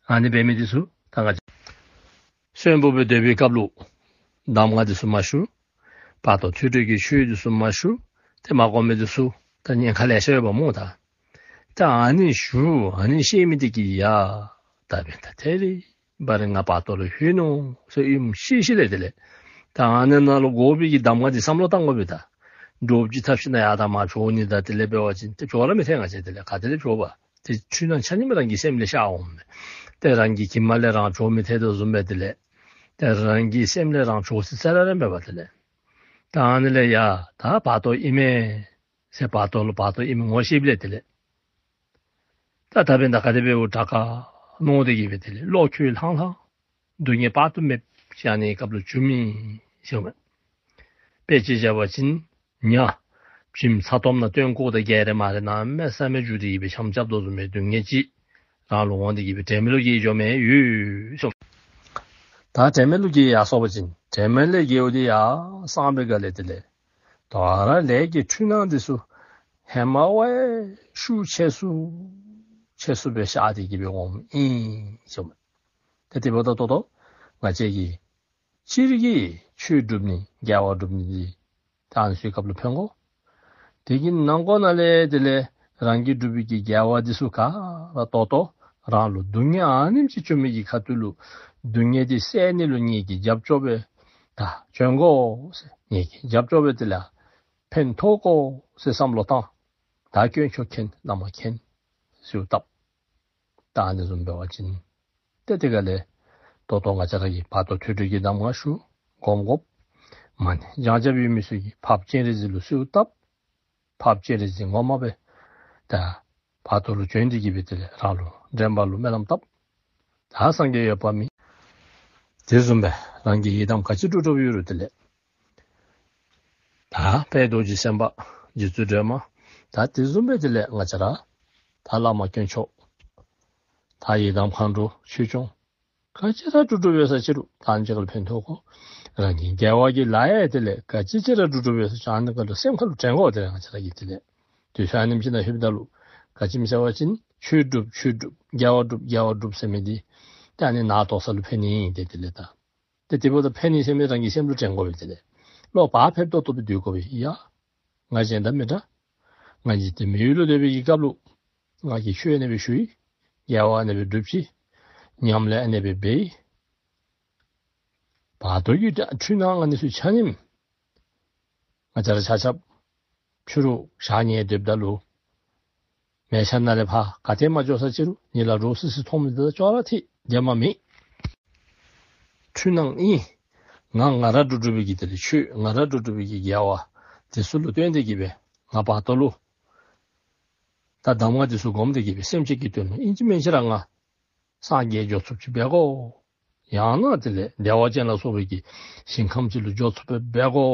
ཨ་ནི་འབད་མི་འདི་ཚུ་ད་ང་བཅས་གསོན་པོ་སྦེ་སྡོད་པའི་སྐབས་ལུ་གདམས་ངག་འདི་ཚུ་མ་ཞུ། བར་དོ་ཐོས་གྲོལ་གྱི་ཆོས་འདི་ཚུ་མ་ཞུ། ཏེ་མ་གོ་མི་འདི་ཚུ་ད་ཉེན་ཁ་ལེ་ཤ་ཡོདཔ་སྨོ། ད་ད་ཨ་ནི་ཞུ་ཨ་ནི་ཤེས་མི་འདི་གིས་ཡ་ད་འབདན་ད་ཐད་རི་བ་རི་ང་བར་དོ་ལུ་ལྷོད་ནུག་ཟེར་ཨིནམ་ཤེས་ཤེས་ལས་དེ་ལས་ད་ཨ་ནི་ནང་ལུ་དགོ་པའི་གི་གདམས་ངག་འདི་བསམ་བློ་བཏང་དགོ་པས། ད་འདྲོག་ཅིག་འཐབ་ཞིན་ན་ཡར་དང་མར་བྱོག་ནི་དང་དེ་ལས་འབད་བ་ཅིན་ཏེ་བྱོག་ར་མི་ཐལ། ང་བཅས་དེ་ལས་ག་ཏེ་ལས་བྱོག་པ། ཏེ་འཁྲུལ་སྣང་ཆ་མཉམ་རང་གི་སེམས་ལས་ཤར་འོང་མས། ཏེ་རང་གི་གྱིབ་མ་ལས་རང་བྱོག་མི་ཐལ་དོ་བཟུམ་སྦེ་དེ་ལས་ཏེ་རང་གི་སེམས་ལས་རང་བྱོག་ས་རྩ་ལས་ར་མེད་པ། དེ་ལས་ད་ཨ་ནི་ལས་ཡ་ད་བར་དོ་ཨིན་མས་ཟེར་བར་དོ་ལུ་བར་དོ་ཨིནམ་ངོ་ཤེསཔ་ལས་དེ་ལས་ད་ད་འབདན་ད་ག་དེ་འབདཝ་དྲག་ག་མནོ་སྟེ་གི་སྦེ་དེ་ལས་བློ་འགྱོད་ལྷང་ལྷང་སྡུག་བསྔལ་དཔག་ཏུ་མེདཔ་ཅིག་ཨ་ནི་སྐབས་ལུ་བྱུང་མི་ཟེར་མས། དཔེ་ཅིག་བཞག་པ་ཅིན་ཉ་བྱེམ་ཚ་ཏོམ་ནང་སྟོན་ཁོག་དང་འགལ་རེ་མ་རེ་གནམ་མེད་ས་མེད་འགྱུར་ཏེ་གི་སྦེ་འཆམ་རྐྱབ་དོ་བཟུམ་མའི་སྡུག་བསྔལ་ཅིག་རང་ལུ་འོང་སྟེ་གི་སྦེ་དྲན་མེད་ལུ་སྐྱེ་འགྱོ་མི་ཡོད་ཟེར། ད་དྲན་མེད་ལུ་འགྱེལ་ཡར་སོང་པ་ཅིན་དྲན་མེད་ལས་འགྱེལཝ་ད་ཡར་སངས་པའི་སྒང་ལས་དེ་ལས་དོ་རུང་ལས་ཀྱི་འཁྲུལ་སྣང་འདི་ཚུ་ཧེ་མ་བ་ཤུགས་ཆེ་སུ་ཆེ་སུ་སྦེ་ཤར་ཏེ་གི་སྦེ་འོངམ་ཨིན་ཟེར་མས། ཏེ་དེ་འབདཝ་ད་ད་ལྟོ་ང་བཅས་ཀྱིས་སྤྱིར་གྱིས་ཆོས་སྒྲུབ་ནི་དགེ་བ་སྒྲུབ་ནི་འདི་ད་ཨ་ནི་ཚུ་གི་སྐབས་ལུ་ཕན་དགོ། དེ་གི་ནང་ཁོངས་ནང་ལས་དེ་ལས་རང་གིས་སྒྲུབ་པའི་གི་དགེ་བ་འདི་ཚུ་ག་ར་ད་ལྟོ་རང་ལུ་སྡུག་བསྔལ་ཨ་ནེམ་ཅིག་བྱུང་མི་གི་ཁ་ཐུག་ལུ་སྡུག་བསྔལ་འདི་བསལ་ནི་ལུ་ངེ་གི་རྒྱབ་སྐྱོར་སྦེ་ད་བྱོན་དགོ་ཟེར། ངེ་གི་རྒྱབ་སྐྱོར་སྦེ་དེ་ལས་ཕན་ཐོགས་དགོ་ཟེར་བསམ་བློ་བཏང་། ད་དཀོན་མཆོག་མཁྱེན་བླ་མ་མཁྱེན་ཟེར་བཏབ། ད་ཨ་ནི་བཟུམ་འབད་བ་ཅིན་ཏེ་དེ་སྒང་ལས་ད་ལྟོ་ང་བཅས་ར་གིས་བར་དོ་ཐོས་གྲོལ་གྱི་གདམས་ངག་ཞུ་སྒོམ་དགོཔ། མ་ཎི་བགྱང་བགྱངམ་ཡོད་མི་ཚུ་གིས་འཕགས་པ་སྤྱན་རས་གཟིགས་ལུ་གསོལཝ་བཏབ། འཕགས་པ་སྤྱན་རས་གཟིགས་ངོ་མ་སྦེ་ད་བར་དོ་ལུ་བྱོན་ཏེ་གི་སྦེ་དེ་ལས་རང་ལུ་འདྲེན་པ་ལུ་སྨོན་ལམ་བཏབ། ད་སངས་རྒྱས་འོད་དཔག་མེད་དེ་བཟུམ་སྦེ་རང་གི་ཡི་དམ་ག་ཅི་སྒྲུབ་སྒྲུབ་ཡོད་རུང་དེ་ལས་ད་དཔལ་རྡོ་རྗེ་སེམས་དཔའ་རྗེ་བཙུན་སྒྲོལ་མ། ད་དེ་བཟུམ་སྦེ་དེ་ལས་ང་བཅས་ར་ད་བླ་མ་དཀོན་མཆོག། ད་ཡི་དམ་མཁའ་འགྲོ་ཆོས་སྐྱོང་། ག་ཅི་ར་སྒྲུབ་སྒྲུབ་ཡོད་ས་ཅི་རུང་ད་ཨ་ནི་ཅིག་ལུ་ཕན་ཐོགས་དགོ། རང་གི་དགེ་བ་གི་ལཱ་ཡང་དེ་ལས་ག་ཅི་ཅིག་ར་སྒྲུབ་སྒྲུབ་ཡོད་ས་ཅི་རུང་ཨ་ནི་ཁ་ལུ་སེམས་ཁ་ལུ་དྲན་དགོ། དེ་ལས་ང་བཅས་ར་གིས་དེ་ལས་དུས་ཚོད་ཨ་ནེམ་ཅིག་ནང་ལྷོདཔ་ད་ལུ་ག་ཅི་སྨོ་ཟེར་བ་ཅིན་ཆོས་སྒྲུབ་ཆོས་སྒྲུབ་དགེ་བ་སྒྲུབ་དགེ་བ་སྒྲུབ་ཟེར་མི་འདི་ད་ཨ་ནི་ནང་དོགས་ས་ལུ་ཕན་ནི་ཨིན། ཏེ་དེ་ལས་ད་ཏེ་དེ་འབདཝ་ད་ཕན་ནི་ཟེར་མི་རང་གི་སེམས་ལུ་དྲན་དགོ་པས། དེ་ལས་བློ་བག་ཕེབས་ཏོག་ཏོ་སྦེ་སྡོད་དགོ་པས། ཡ་ང་གཞན་དང་མི་འདྲ། ང་འཇིག་རྟེན་མི་ཡུལ་ལུ་སྡོད་པའི་གི་སྐབས་ལུ་ང་གིས་ཆོས་ཨ་ནེ་སྦེ་ཞུ་ཡི། དགེ་བ་ཨ་ནེ་སྦེ་སྒྲུབ་ཅི། ཉམས་ལེན་ཨ་ནེ་སྦེ་འབད་ཡི། བར་དོ་གི་འཁྲུལ་སྣང་ཨ་ནི་ཚུ་ཆ་མཉམ་ང་བཅས་ར་ཆ་ཁྱབ་ཕྱི་རུ་ཞག་ཉལ་སྡོདཔ་ད་ལུ་མལ་ཆ་ནང་ལས་ཕར་ག་ཏེ་མ་འགྱོ་ས་ཅི་རུང་ཉིད་ལ་འདྲོག་སི་སི་མཐོངམ་འདི་ད་ཅོག་ར་འཐད། དེ་མ་མེད། འཁྲུལ་སྣང་ཨིན། ང་ང་ར་སྒྲུབ་སྒྲུབ་པའི་གི་དེ་ལས་ཆོས་ང་ར་སྒྲུབ་སྒྲུབ་པའི་གི་དགེ་བ་དེ་ཚུ་ལུ་བརྟེན་ཏེ་གི་སྦེ་ང་བར་དོ་ལུ་ད་གདམས་ངག་དེ་ཚུ་སྒོམ་སྟེ་གི་སྦེ་སེམས་ཅན་གྱི་དོན་ལུ་ཨིན་ཅི་མིན་ཅི་ར་ང་སངས་རྒྱས་འགྱོ་ཚུགསཔ་ཅིག་འབད་དགོ། ཡང་ན་དེ་ལས་བདེ་བ་ཅན་ལ་སོགས་པའི་གི་ཞིང་ཁམས་ཅིག་ལུ་འགྱོ་ཚུགསཔ་འབད་དགོ་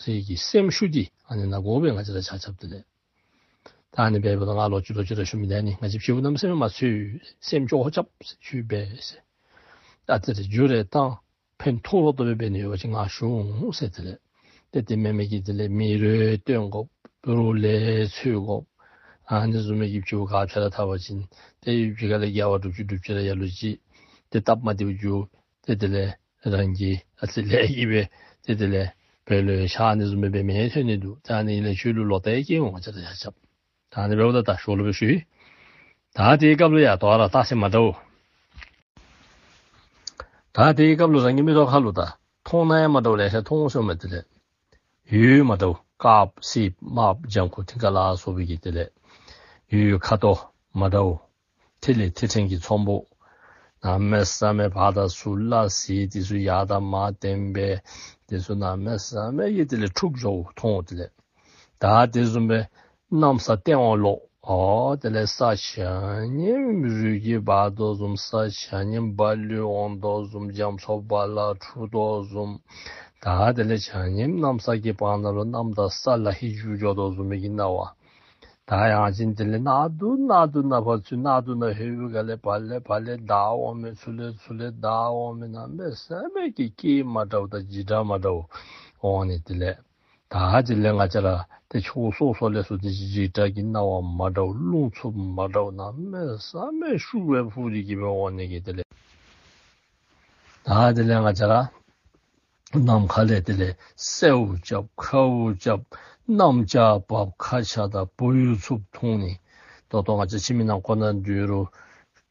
ཟེར་གྱི་སེམས་ཤུགས་འདི་ཨ་ནི་ནང་དགོ་པས། ང་བཅས་ར་ཆ་ཁྱབ་དེ་ལས་ད་ཨ་ནི་འབདཝ་ད་ང་ལོག་ཅི་ལོག་ཅི་ར་ཞུ་མི་འདི་ཨ་ནི་ང་བཅས་ཕྱི་ཁ་གནམ་མེད་ས་མེད་མ་འཚོལ། སེམས་ཅོག་རྐྱབ་ཟེར་ཞུ་སྦེ་ཟེར། ཨ་ཙི་རེ་འགྱུར་རེ་བཏང་ཕན་ཐོགས་ཏོག་ཏོ་སྦེ་འབད་ནི་ཡོད་པ་ཅིན་ང་ཞུ་འོང་ཟེར། དེ་ལས་ཏེ་དེ་མེན་མི་གི་དེ་ལས་མི་རོ་སྟོན་དགོཔ་རོ་ལས་འཚོལ་དགོཔ་ཨ་ནི་བཟུམ་མའི་གི་ཕྱི་ཁ་ཕྱག་ལཱ་འཐབ་པ་ཅིན་ཏེ་ཡུལ་ཕྱི་ཁ་ལས་དགེ་བ་སྒྲུབ་ཅི་སྒྲུབ་ཅི་ར་ཡ་ལུ་ཅིག་ཏེ་སྟབས་མ་བདེཝ་འགྱོ། ཏེ་དེ་ལས་རང་གི་ཨ་ཙི་ལས་ཀྱི་སྦེ་ཏེ་དེ་ལས་བོད་ལུ་ཤ་ཨ་ནི་བཟུམ་སྦེ་འབད་མི་ཐོན་ནི་འདུག། ད་ཨ་ནི་ལས་ཆོས་ལུ་ལོག་ལྟ་ཡང་སྐྱེ་འོང་། ང་བཅས་ར་ཆ་ཁྱབ་ད་ཨ་ནི་འབདཝ་ད་ད་ཞོར་ལུ་སྦེ་ཞུ་ཡི། ད་དེའི་སྐབས་ལུ་ཡང་དོ་རུང་རྟགས་མཚན་མ་འདྲཝ། ད་དེའི་སྐབས་ལུ་རང་གི་མིག་ཏོ་ཁ་ལུ་ད་མཐོང་ན་ཡང་མ་འདྲཝ་ལེ་ཤ་མཐོང་འོང་ཟེར་མས། དེ་ལས་འོད་མ་འདྲཝ་དཀརཔོ་སེརཔོ་དམརཔོ་ལྗང་ཁུ་མཐིང་ག་ལ་སོགས་པའི་གི་དེ་ལས་འོད་ཁ་དོག་མ་འདྲཝ་ཐིག་ལེ་ཐིག་ཕྲན་གྱི་ཚོམ་བུ་གནམ་མེད་ས་མེད་བར་དང་ཚུར་སླ་བསྲེ་དེ་ཚུ་ཡར་དང་མར་འཐེན་སྦེ་དེ་ཚུ་གནམ་མེད་ས་མེད་ཀྱི་དེ་ལས་འཁྲུགས་འགྱོཝ་མཐོང་། དེ་ལས་ད་དེ་བཟུམ་སྦེ་གནམ་ས་སྟེང་འོག་ལོག། ཨོ་དེ་ལས་ས་ཆ་མཉམ་རུལ་གྱིས་འབག་དོ་བཟུམ། ས་ཆ་མཉམ་རྦ་ཀློང་འོང་དོ་བཟུམ། རྒྱ་མཚོ་རྦ་རླབས་འཁྲུགས་དོ་བཟུམ། ད་དེ་ལས་ཆ་མཉམ་གནམ་ས་གི་བར་ན་ལུ་གནམ་དང་ས་ལ་ཧི་འགྱུར་འགྱོ་དོ་བཟུམ་མའི་གི་སྣང་བ། ད་ཡང་ཅིན་དེ་ལས་གནག་དུང་གནག་དུང་ནང་ཕར་ཚུར་གནག་དུང་ནང་ལྷོད་པའི་སྒང་ལས་ཕར་ལས་ཕར་ལས་བདའ་འོང་མི་ཚུར་ལས་ཚུར་ལས་བདའ་འོང་མི་གནམ་མེད་ས་མེད་ཀྱི་སྐད་མ་འདྲཝ་དང་འཇིགས་སྐྲག་མ་འདྲཝ་འོང་ནི། དེ་ལས་ད་དེ་ལས་ང་བཅས་ར་ཏེ་ཕྱོགས་སོ་སོ་ལས་ཚུར་ཏེ་འཇིགས་སྐྲག་གི་སྣང་བ་མ་འདྲཝ་རླུང་འཚུབ་མ་འདྲཝ་གནམ་མེད་ས་མེད་ཤུགས་སྦེ་ཕུ་སྟེ་གི་སྦེ་འོང་ནི་གི་དེ་ལས་ད་དེ་ལས་ང་བཅས་ར་ནམ་མཁའ་ལས་དེ་ལས་སེརཝ་རྐྱབ་ཁཝ་རྐྱབ་གནམ་ལྕགས་འབབ་ཁ་ཆར་དང་བུ་ཡུག་འཚུབ་མཐོང་ནི། ད་ལྟོ་ང་བཅས་ཕྱི་མི་ནང་འཁོད་ནང་འདུག་རུང་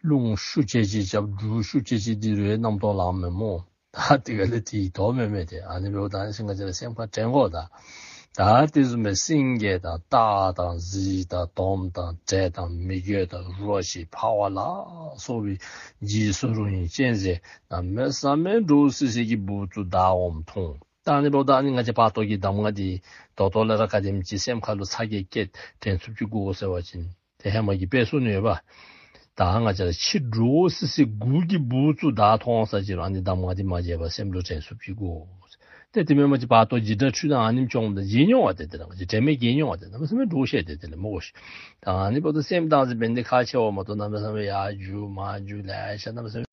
རླུང་ཤུགས་ཆེ་ཅིག་རྐྱབ་འབྲུག་ཤུགས་ཆེ་ཅིག་ལྡིར་རུང་རྣམ་རྟོག་ལངམ་མས་སྨོ། ད་དེ་ག་ལས་དེ་ཡི་དོགས་མེད་མས། ཏེ་ཨ་ནི་འབདཝ་ད་ཨ་ནི་ཚུ་ང་བཅས་ར་སེམས་ཁར་དྲན་དགོ། ད་ད་དེ་བཟུམ་སྦེ་སེང་གེ་དང་སྟག་དང་གཟིག་དང་དོམ་དང་དྲེད་དང་མི་རྒོད་དང་རོ་ཁྱི་ཕ་ཝ་ལ་སོགས་པའི་འཇིགས་སུ་རུང་བའི་གཅན་གཟན་གནམ་མེད་ས་མེད་འདྲོག་སི་སི་གི་འབུ་ཚུ་བདའ་འོངམ་མཐོང་། ད་ཨ་ནི་འབདཝ་ད་ཨ་ནི་ང་བཅས་བར་དོ་གི་གདམས་ངག་འདི་ད་ལྟོ་ལས་ར་ག་དེམ་ཅིག་སེམས་ཁ་ལུ་ཚ་གྱང་སྐྱེས་དྲན་ཚུགསཔ་ཅིག་དགོ་ཟེར་བ་ཅིན་ཏེ་ཧེ་མ་གི་དཔེ་གསུང་ནི་ཡོདཔ། ད་ང་བཅས་ར་ཁྱི་འདྲོག་སི་སི་དགུ་གི་འབུ་ཚུ་བདའ་མཐོང་ས་ཅིག་རུང་ཨ་ནི་གདམས་ངག་འདི་མ་བརྗེད་པར་སེམས་ལུ་དྲན་ཚུགསཔ་ཅིག་དགོ། ཏེ་དེ་མེན་པ་ཅིན་བར་དོ་འཇིགས་སྐྲག་འཁྲུལ་སྣང་ཨ་ནེམ་ཅིག་འོངམ་ད་བརྗེད་འོང་བ། ཏེ་དེ་ར་ང་བཅས་དྲན་མེད་བརྗེད་འོང་བ། ཏེ་གནམ་མེད་ས་མེད་འདྲོག་ཤེས། ཏེ་དེ་ལས་མི་དགོ་ཤེས། ད་ཨ་ནི་འབདཝ་ད་སེམས་བདག་འཛིན་འབད་ནི་ཁག་ཆེ་བ་མ་གཏོགས་གནམ་མེད་ས་མེད་ཡར་རྒྱུག་མར་རྒྱུག་ལེ་ཤ་གནམ་མེད་ས་མེད་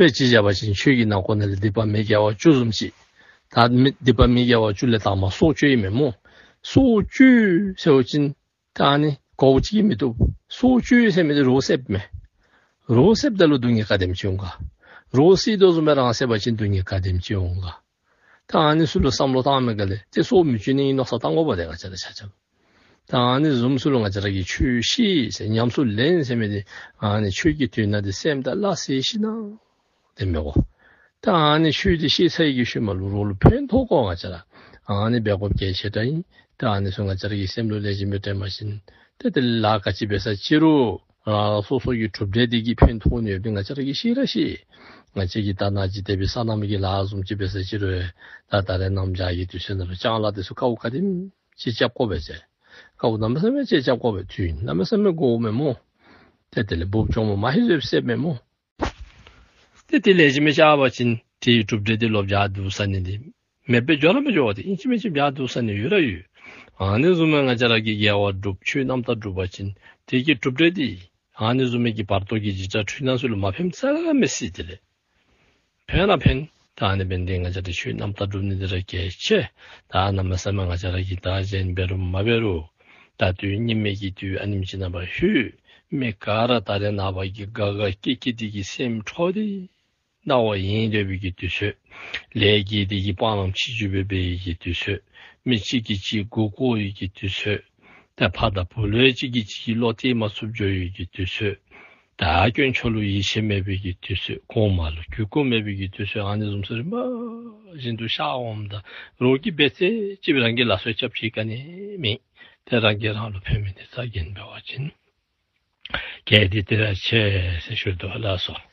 དཔེ་ཅིག་བཞག་པ་ཅིན་ཆོས་ཀྱི་ནང་ཁོངས་ནང་ལས་སྡིག་པ་མི་དགེ་བ་བཅུ་བཟུམ་ཅིག། ད་མི་སྡིག་པ་མི་དགེ་བ་བཅུ་ལས་དང་པ་སྲོག་གཅོད་ཨིན་མས་སྨོ། སྲོག་གཅོད་ཟེར་བ་ཅིན་ད་ཨ་ནི་གོ་ཅིག་མི་བཏུབ། སྲོག་གཅོད་ཟེར་མི་འདི་རོགས་བསདཔ་མས། རོགས་བསདཔ་ད་ལུ་སྡུག་བསྔལ་ག་དེམ་ཅིག་འོང་ག། རོགས་བསད་དོ་བཟུམ་སྦེ་རང་བསད་པ་ཅིན་སྡུག་བསྔལ་ག་དེམ་ཅིག་འོང་ག། ད་ཨ་ནི་ཚུ་ལུ་བསམ་བློ་བཏང་མི་ག་ལས་ཏེ་སྲོག་མི་གཅོད་ནི་ཨིན་མནོ་བསམ་བཏང་དགོ་པས། ཏེ་ང་བཅས་ར་ཆ་ཁྱབ་ད་ཨ་ནི་བཟུམ་ཚུ་ལུ་ང་བཅས་ར་གིས་ཆོས་བཤད་ཟེར་ཉམས་སུ་ལེན་ཟེར་མི་འདི་ཨ་ནི་ཆོས་ཀྱི་དོན་དག་འདི་སེམས་དང་སླ་བསྲེ་ཞིནམ་ལས་དེ་མི་དགོ། ད་ཨ་ནི་ཆོས་འདི་ཤེས་ཚར་བའི་ཤུལ་མ་ལུ་རོགས་ལུ་ཕན་ཐོགས་དགོ། ང་བཅས་ར་ཨ་ནི་འབད་དགོཔ་གལ་ཆེ་དྲགས་ཨིན། ད་ཨ་ནི་ཚུ་ང་བཅས་ར་གིས་སེམས་ལུ་ལེགས་ཤོམ་སྦེ་དྲན་པ་ཅིན་ཏེ་དེ་ལཱ་ག་ཅི་འབད་ས་ཅི་རུང་རང་རང་སོ་སོ་གི་གྲུབ་འབྲས་འདི་གིས་ཕན་ཐོགས་ནི་ཡོདཔ་འདི་ང་བཅས་ར་གིས་ཤེས་ར་ཤེས། ང་བཅས་ཀྱིས་ད་ནཱ་ཅིག་དེ་སྦེ་སོ་ནམ་གྱི་ལཱ་བཟུམ་ཅིག་འབད་ས་ཅི་རུང་ད་ད་རེས་གནམ་བྱཱར་གྱི་དུས་ཚོད་ནང་ལུ་ལྕང་ལཱ་འདི་ཚུ་དཀའཝ་ག་དེམ་ཅིག་རྐྱབ་དགོ་པས་ཟེར། དཀའཝ་གནམ་མེད་ས་མེད་ཅིག་རྐྱབ་དགོ་པས། དུས་གནམ་མེད་ས་མེད་འགོརཝ་མས་སྨོ། ཏེ་དེ་ལས་འབུཔ་གྱོགམོ་མ་ཧེ་ཟེར་བསདཔ་མས་སྨོ། ཏེ་དེ་ལེགས་ཤོམ་སྦེ་རྐྱབ་པ་ཅིན་དེའི་གྲུབ་འབྲས་འདི་ལོག་བྱཱར་འདུག་ས་ནི་འདི་མེདཔ་སྦེ་འགྱོ་ར་མི་འགྱོ་བས། ཏེ་ཨིན་ཅི་མིན་ཅི་བྱཱར་འདུག་ས་ནི་ཡོད་ར་ཡོད། ཨ་ནི་བཟུམ་སྦེ་ང་བཅས་ར་གིས་དགེ་བ་སྒྲུབ་ཆོས་རྣམ་དག་སྒྲུབ་པ་ཅིན་དེ་གི་གྲུབ་འབྲས་འདི་ཨ་ནི་བཟུམ་མའི་གི་བར་དོ་གི་འཇིགས་སྐྲག་འཁྲུལ་སྣང་ཚུ་ལུ་མ་ཕནམ་རྩ་ལས་མི་སྲིད། དེ་ལས་ཕན་ར་ཕན། ད་ཨ་ནི་འབདན་ཏེ་ང་བཅས་ར་ཆོས་རྣམ་དག་སྒྲུབ་ནི་འདི་ར་གལ་ཆེ། ད་གནམ་མེད་ས་མེད་ང་བཅས་ར་གིས་ད་གཞན་འབད་རུང་མ་འབད་རུང་ད་དུས་སྙིགས་མའི་གི་དུས་ཨ་ནེམ་ཅིག་ནང་ཕར་ལྷོད། མི་ག་ར་ད་རེས་ནངས་པ་གི་དགའ་དགའ་སྐྱིད་སྐྱིད་འདི་གིས་སེམས་འཕྲོག་སྟེ་སྣང་བ་ཡེངས་སྡོད་པའི་གི་དུས་ཚོད། ལས་ཀྱི་འདི་གིས་སྤང་བླང་ཕྱི་འགྱུར་འབད་བའི་གི་དུས་ཚོད། མི་གཅིག་གིས་གཅིག་མགུ་སྐོར་བའི་གི་དུས་ཚོད། ད་ཕ་དང་བུ་ལུ་གཅིག་གིས་གཅིག་གི་བློ་གཏད་མ་ཚུགསཔ་འགྱོ་བའི་གི་དུས་ཚོད། ད་དཀོན་མཆོག་ལུ་ཡིད་ཆེས་མེད་པའི་གི་དུས་ཚོད། གོང་མ་ལུ་གུས་བཀུར་མེད་པའི་གི་དུས་ཚོད། ཨ་ནི་བཟུམ་ཚུ་རིམ་པ་བཞིན་དུ་ཤར་འོངམ་ད་རོགས་ཀྱིས་འབད་ཚད་ཅིག་སྦེ་རང་གི་ལཱ་ཚུ་རྐྱབ་ཅི་ག་ནི་མེད། ཏེ་རང་གིས་རང་ལུ་ཕན་མི་འདི་རྩ་འགེངས་འབད་བ་ཅིན་གལ་ཏེ་དེ་ར་ཆེ་ཟེར་ཞུ་དོ་ལགས་སོ།